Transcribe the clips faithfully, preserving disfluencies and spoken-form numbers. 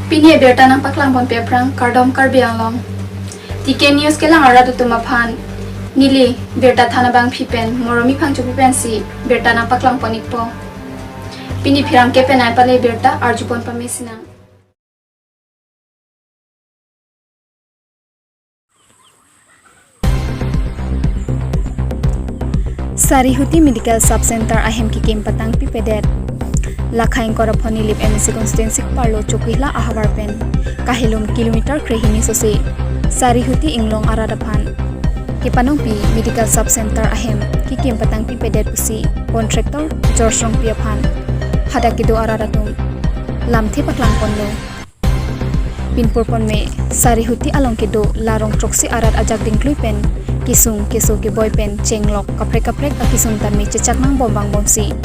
Pini abirta nangpaklang ponpe aphrang kardom Karbi Anglong. T K News kelang arat atum aphan neli birta than abangpi pen Moromi Phangchopi pensi birta nangpaklang pon-ikpo. Pini pherangke penai pale birta arju pon pame sinang. Sarihuti Medical Sub Center ahem kekim patangpipedet. Lakha ingkoi ra phongo Nilip M A C constituency keparlo Chokihola ahavar pen kahelum kilometer krehini sose Sarihuti Inglong arat aphan kepanongpi Medical Sub Center ahem kekim patangpipedet pusi contractor George Rongpi aphan hadak kedo arat atum lamthe paklang ponlo. Pinpur ponme, Sarihuti along kedo la rong throksi arat ajak dingklui pen kesung keso keboi pen chenglok kaprek kaprek akesung tame chechak nangbom vangbomsi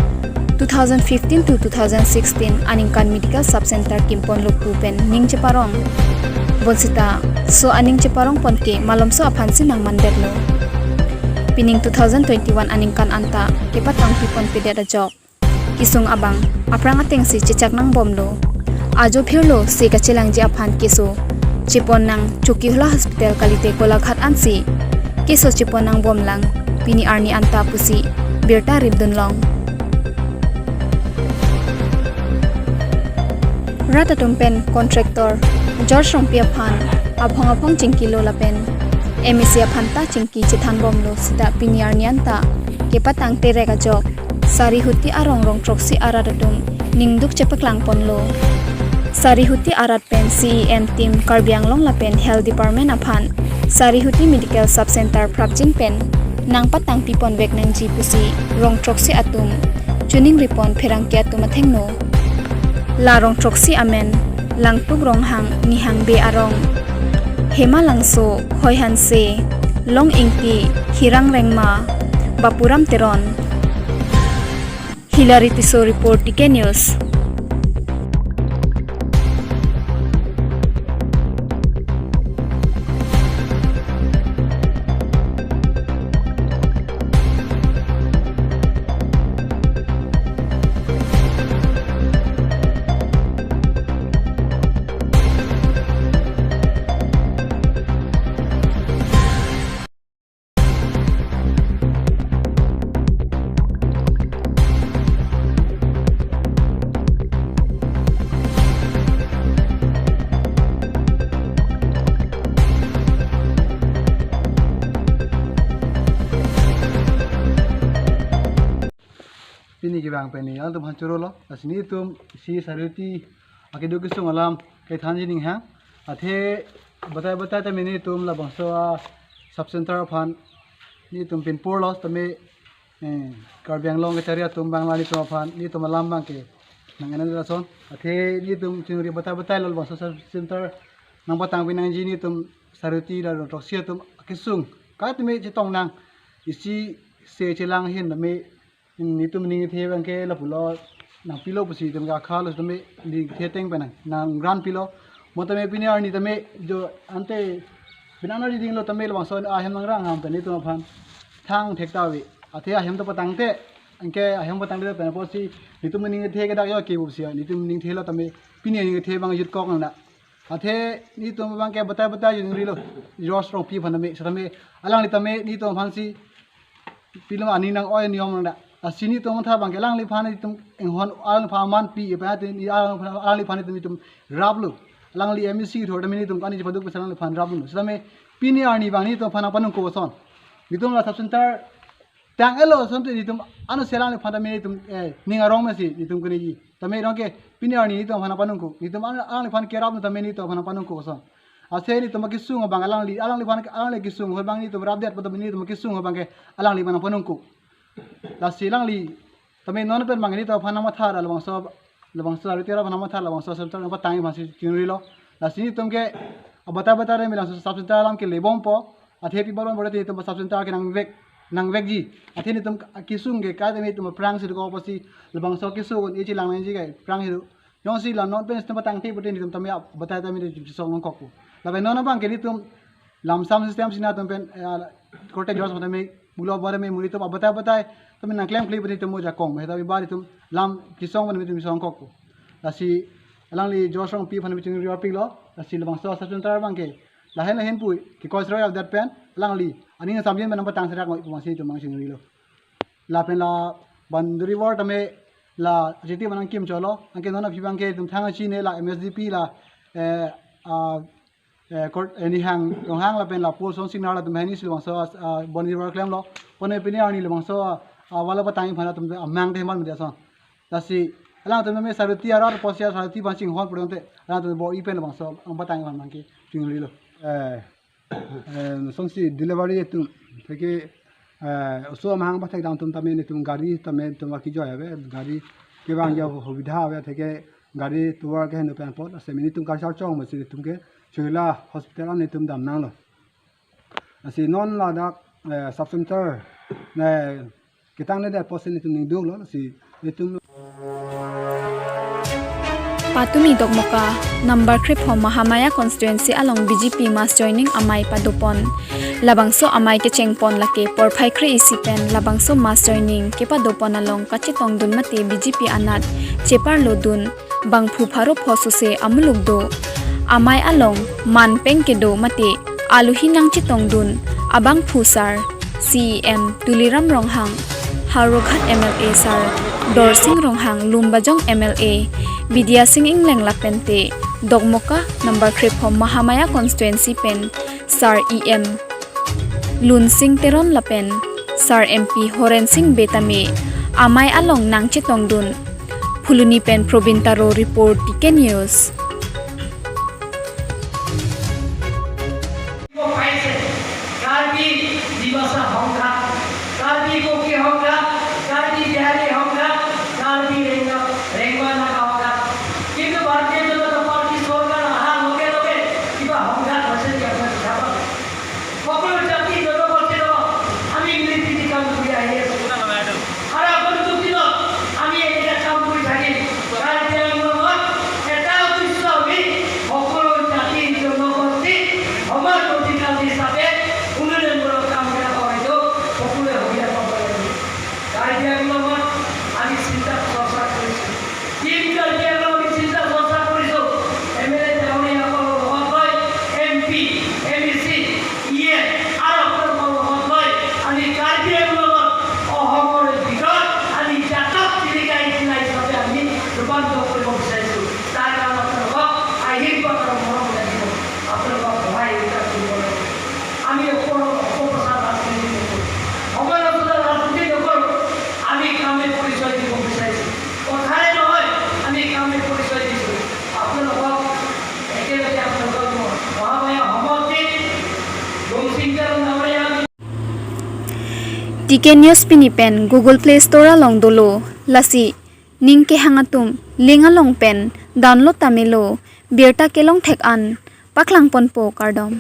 two thousand fifteen to two thousand sixteen aningkan Medical Sub Center kim ponlo pu pen ning cheparong. Bonsita, so aning cheparong pon ke malomso aphansi nangmandetlo. Pining two thousand twenty-one aningkan anta kepatangpi ponpedet ajok kesung abang aphrang atengsi chechak nangbomlo. Ajo phirlo se kachelangji aphan keso chepon nang Chokihola Hospital kalite Golaghat ansi keso chepon nangbomlang pini arni anta pusi birta ripdunlong. Rat atum pen contractor George Rongpi aphan aphong aphong chingkilo lapen M A C aphan ta chingki chethanbomlo seta pini arni anta kepatang terek ajok Sarihuti arong rong throksi arat atum ningduk chepaklang ponlo. Sarihuti arat pen C E M team Karbi Anglong lapen Health Department aphan Sarihuti Medical Sub Center prapjin pen nangpatangpi ponvek nangji pusi rong throksi atum choningri pon pherangke atum athengno. La rong throksi amen Langtuk Ronghang, Nihang Bey arong, Hema Langso, Hoi Hanse, Long Ingti, Hirang Rengma, Bapuram Teron. Hilary Tisso report, T K News. Pini kevang pen neli alangtum aphan chorolo, lasi nelitum isi Sarihuti akedo kesung alam kethanji ninghang. Athe batai batai tame nelitum labangso a sub center aphan nelitum pinpurlo tame, eh, Karbi Anglong kachari atum abang la nelitum aphan nelitum alam abangke nang-en-an lason. Athe nelitum chingri batai batailo labangso sub center nangpatangpi nangji nelitum Sarihuti la rong throksi atum kesung ka tame chetong nang isi se chelang ahin tame nelitum ning kethe abangke lapulo nangpilo pusi itum ke akhalo tame ning kethe ateng pen nang nangran pilo. Mo tame pini arni tame jo ante pini arni dinglo tame labangso ahem nangrang ham pen nelitum aphan thang thek ta ave. Athe ahem ta patangte anke ahem patangte pen apotsi nelitum ning kethe ke dak jo ke pusi nelitum ning thelo tame pini ning kethe abang jut kok nang da. Athe nelitum abangke batai batai jingrilo George Rongpi aphan tame setame alangli tame nelitum aphansi pilom ani nang-oi niyom nang da. Lasi nelitum matha abangke alangliphan itum enghon alangliphan aman pi ipa ate ni alangliphan itum itum raplo. Alangli M A C thor tame nelitum ani chepaduk pesa alangliphan raplo. Setame pini arni abang nelitum aphan nangpanung ko ason. Nelitum la sub center tang-etlo asonte nelitum ano se alangliphan tame nelitum, eh, ning arong mesi nelitum kuni ji. Tame rong ke pini arni nelitum aphan nangpanung ko. Nelitum ano alangliphan kerap tame nelitum aphan nangpanung ko ason. Ase nelitum akesung abang alangli, alangliphan, alangli kesung abang nelitum rapdet pada nelitum akesung abangke alangliphan nangpanung ko. Lasi alangli tame non pen abang nelitum aphan nangmatha labangso, labangso ari tera aphan nangmatha labangso center nangpatang aphansi chingrilo. Lasi nelitum ke abatai batai re me labangso sub center alam ke lebompo. Athe pi baron bor nelitum sub center ke nangvek, nangvekji. Athe nelitum kesung ke ka tame nelitum aphrangsi dokok apotsi labangso kesung e chelang nangji ke aphrangsi do. Jongsi la non pen sistem patangte pute nelitum tame batai tame nelitum chisong nangkokpo. Lapen non abangke nelitum lamsam system si nelitum pen, eh, korte George tame pulo bor me nelitum abatai batai tame nangklemkle pute nelitum mo jakong. Heta bi ba nelitum lam chisong pen nelitum chisong kokpo. Lasi Alangli Josh Rongpi aphan chingri arpiklo, lasi labangso sub center abangke lahen lahen pu kekoi sroi adet pen alangli aning samjin pen nangpatang serak ngoi pu abangsi itum abang chingrilo. Lapen la boundary wall tame la achiti manang kim cholo, anke non aphi abangke itum thang achine la M S D P la, eh, ah, eh, court, eh, Nihang Ronghang lapen la post on signal latum hini si labangso, ah, boundary wall klemlo. Pone pini arni labangso, ah, wall patang aphan atum amang teman media son. Lasi alangtum me sariti arat posia sariti ban chinghon pura te alangtum bo ipen labangso ang patang aphan abangke chingrilo. Eh, eh, sonsi delivery atum theke, eh, oso amahang pathek dam atum tame netum gari tame netum waki joy ave, gari kevang jo hubidha ave, theke gari tovar ke henu pen apot ase netum kar char chong masi netum ke Chowla hospital an netum dam nanglo. Lasi non ladak, eh, sub center ne ketang ne det apotsi netum ning duklo, lasi netum. Patumi Dokmoka number krephom Mahamaya constituency along B J P mass joining amei padopon. Labangso amei kechengpon lake porphai kre-isi pen labangso mass joining kepadopon along kachetongdun mate B J P anat cheparlodun bangphu pharo pho suse amuluk do. Amei along manpeng kedo mate aluhi nangchetongdun abangphu sar C E M Tuliram Ronghang, Howraghat M L A sar Dorsing Ronghang, Lumbajong M L A Bidya Sing Engleng lapente Dokmoka number krephom Mahamaya constituency pen sar E M Lunsing Teron lapen sar M P Horensing Bey tame amei along nangchetongdun. Phuloni pen Probin Taro report, T K News. Karbi Dimasa সংঘাত, কাৰ্বি কুকি সংঘাত, কাৰ্বি বিহাৰী সংঘাত, কাৰ্বি ৰেংগা, ৰেংগা নাগা সংঘাত। কিন্তু ভাৰতীয় জনতা পাৰ্টি চৰকাৰ অহাৰ লগে লগে কিবা সংঘাত হৈছে নেকি আপোনাৰ কিতাপত? সকলো জাতি জনগোষ্ঠীৰ লগত আমি মিলি প্ৰীতি কাম কৰি আহি আছো। আৰু আগন্তুক দিনত আমি এনেকে কাম কৰি থাকিম। কাৰ্বি আংলঙত এটা উদ্দেশ্য, আমি সকলো জাতি জনগোষ্ঠী সমান অধিকাৰ হিচাপে উন্নয়নমূলক কামবিলাক হয়তো সকলোৱে সুবিধা পাব লাগে। কাৰ্বি আংলঙত আমি চিন্তা চৰ্চা কৰিছো। টিম কাৰ্বি আংলঙত আমি চিন্তা চৰ্চা কৰিছো। এম এল এ ডাঙৰীয়াসকলৰ লগত লৈ এম পি, এম ই চি, ই এম আৰু আপোনালোকৰ লগত লৈ আমি কাৰ্বি আংলঙত অসমৰ ভিতৰত আমি জাতক জিলিকা জিলা হিচাপে আমি ৰূপান্তৰ কৰিব বিচাৰিছো। তাৰ কাৰণে আপোনালোকক আশীৰ্বাদ আৰু মৰম লাগিব। আপোনালোকক সহায় সুবিধা কৰিব লাগিব। আমি অপৰ-, অপপ্ৰচাৰ ৰাজনীতি নকৰোঁ, সমালোচনা ৰাজনীতি নকৰোঁ। আমি কামে পৰিচয় দিব বিচাৰিছোঁ, কথাৰে নহয়, আমি কামে পৰিচয় দিছোঁ। আপোনালোকক একেলগে আপোনালোকক মই মহামায়া সমষ্টিত গোমচিং তেৰণ ডাঙৰীয়া আমি T K News pini pen Google Play Store along dolo, lasi ning kehang atum link along pen download ta melo, birta kelong thek an paklangponpo, kardom.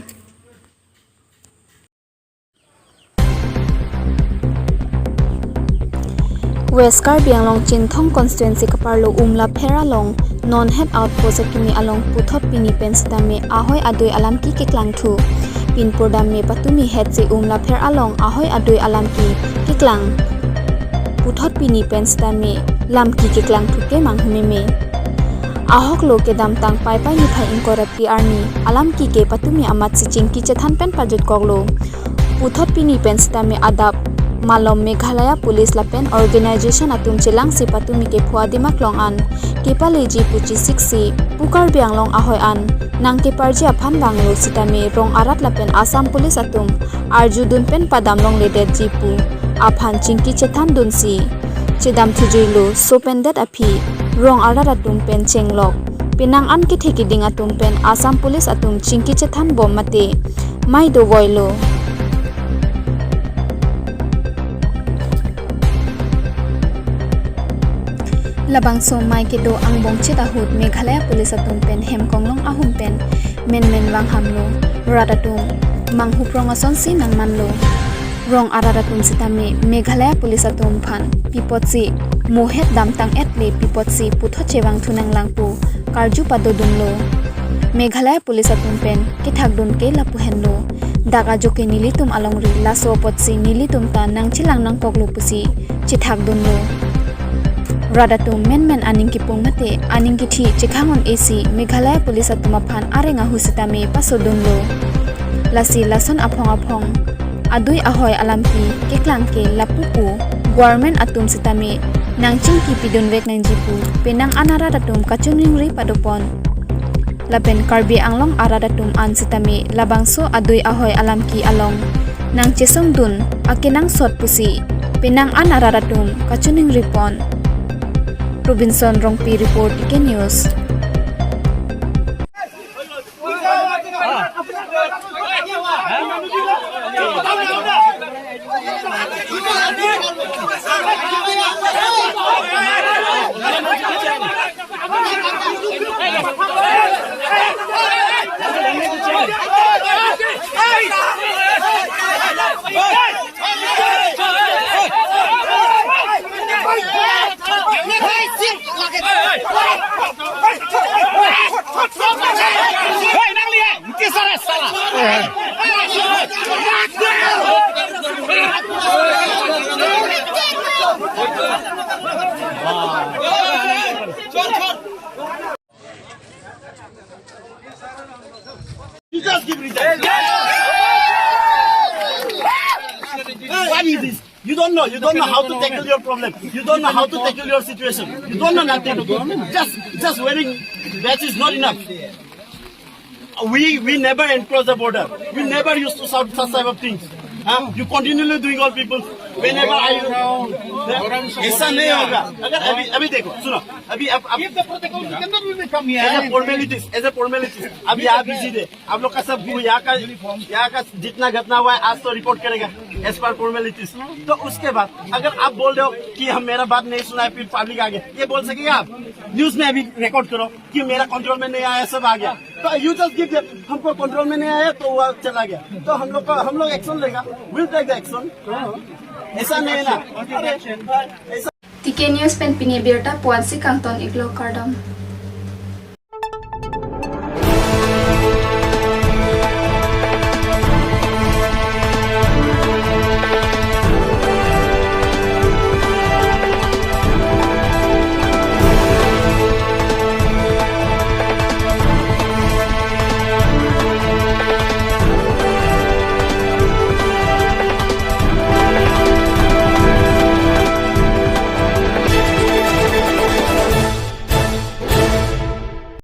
West Karbi Anglong Chinthong constituency keparlo Umlapher along non het outpost akimi along puthot pini pen sitame ahoi adoi alamki keklangthu. Pinpur dam me patumi het si Umlapher along ahoi adoi alamki keklang. Puthot pini pen sitame lamki keklangthu ke manghu meme. Ahoklo kedamtang Paipai niphai ingkoi ra phli arni alamki ke patumi amatsi chingki chethan pen pajutkoklo. Puthot pini pen sitame adap malom Meghalaya Police lapen organization atum chelangsi patumi kepho adim aklong an kepaleji pu chesiksi pu Karbi Anglong ahoi an nangkeparji aphan vanglo sitame rong arat lapen Assam Police atum arjudun pen padam longledetji pu aphan chingki chethandunsi chedamthujuilo. Sopendet aphi rong arat atum pen chenglok, penang an kethe kiding atum pen Assam Police atum chingki chethanbom mate mei dovoilo. Labangso mei kedo angbong chit ahut Meghalaya Police atum pen hem konglong ahum pen menmen vanghamlo. Rat atum manghuprong asonsi nangmanlo. Rong arat atum sitame Meghalaya Police atum aphan pi apotsi mo het damtang-etle, pi apotsi puthot chevangthu nanglang pu karju padodunlo. Meghalaya Police atum pen kethakdun ke lapu henlo. Dak ajo ke nelitum alongri, laso apotsi nelitum ta nangchelang nangkoklo pusi chethakdunlo. Rat atum menmen aning kipung mate aning kithi chekhang-un-e si Meghalaya Police atum aphan areng ahu sitame pasodunlo. Lasi lason aphong aphong adui ahoi alampi keklang ke lapu pu government atum sitame nangchingki pidunvek nangji pu penang an arat atum kachiningri padopon. Lapen Karbi Anglong arat atum an sitame labangso adui ahoi alamki along nangchesongdun akenangsot pusi penang an arat atum kachiningripon. Robinson Rongpi report, T K News. You just give reason. What is this? You don't know. You don't know how to tackle your problem. You don't know how to tackle your situation. You don't know nothing. Just, just wearing badge is not enough. We, we never encroach the border. We never used to shout such type of things. Huh? You continually doing all people. Whenever I, ऐसा नहीं होगा। अगर अभी, अभी देखो, सुनो, अभी आप, आप If the protocol, you cannot really come here. As a formalities, as a formalities, अभी आप busy थे। आप लोग का सब यहाँ का, यहाँ का जितना घटना हुआ है, आज तो रिपोर्ट करेगा as per formalities। तो उसके बाद अगर आप बोल रहे हो कि हम, मेरा बात नहीं सुना है, फिर पब्लिक आ गया, ये बोल सकेगा आप? न्यूज में अभी रिकॉर्ड करो कि मेरा कंट्रोल में नहीं आया, सब आ गया। तो you just give them, हमको कंट्रोल में नहीं आया तो वो चला गया। तो हम लोग का, हम लोग एक्शन लेगा, we'll take the action। ऐसा नहीं है ना? अरे, ऐसा T K News pen pini abirta puansi kangton iklo, kardom.